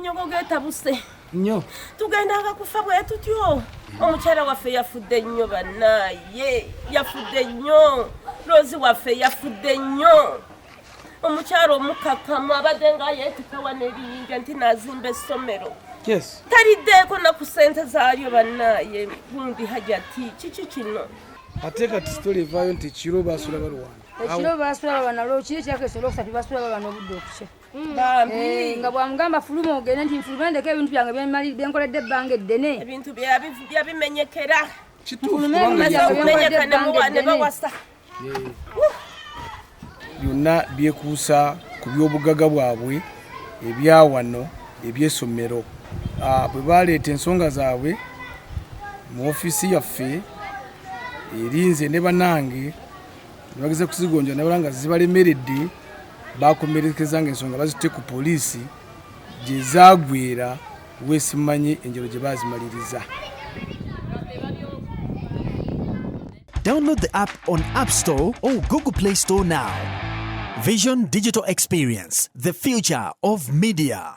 Amannyo go geetabuse. Nnyo. Tugendanga kufa bwe tutyo. Omukyala waffe yafudde nnyo bannaaye, yafudde nnyo. Rose waffe yafudde nnyo. Omukyala omukakkamu abadde nga yeetuka wano ebiyinja nti naazimba essomero. Yes. Taliddeeko na ku ssente zaalyo bannaaye. Gundi Hajati, kiki kino? Ate kati sitoli evaayo nti ekiro basula balwana. Ekiro basula balwana, lwokiro ekyakesa olwokusatu basula balwana obudde okukya. Bambi. Nga bwamugamba fuluma ogende nti nfulume ndeke ebintu byange byenkoledde ebbanga eddene. Ebintu byabimenyekera. Kituufu, Nfulume kubanga ebintu byange Kumenyeka byenkoledde ne muwa, ebbanga ne eddene. bawasa. Byonna byekuusa ku by'obugagga bwabwe ebya wano eby'essomero. Bwe baleeta ensonga zaabwe mu ofiisi yaffe erinze ne bannange ne bageza kuzigonja nabala nga zibalemeredde, bakomerekeza nga ensonga bazitutte ku poliisi gye zaagwera weesimanyi enjalo gye baazimaliriza. Download the app on App Store or Google Play Store now. Vision Digital Experience, the future of media.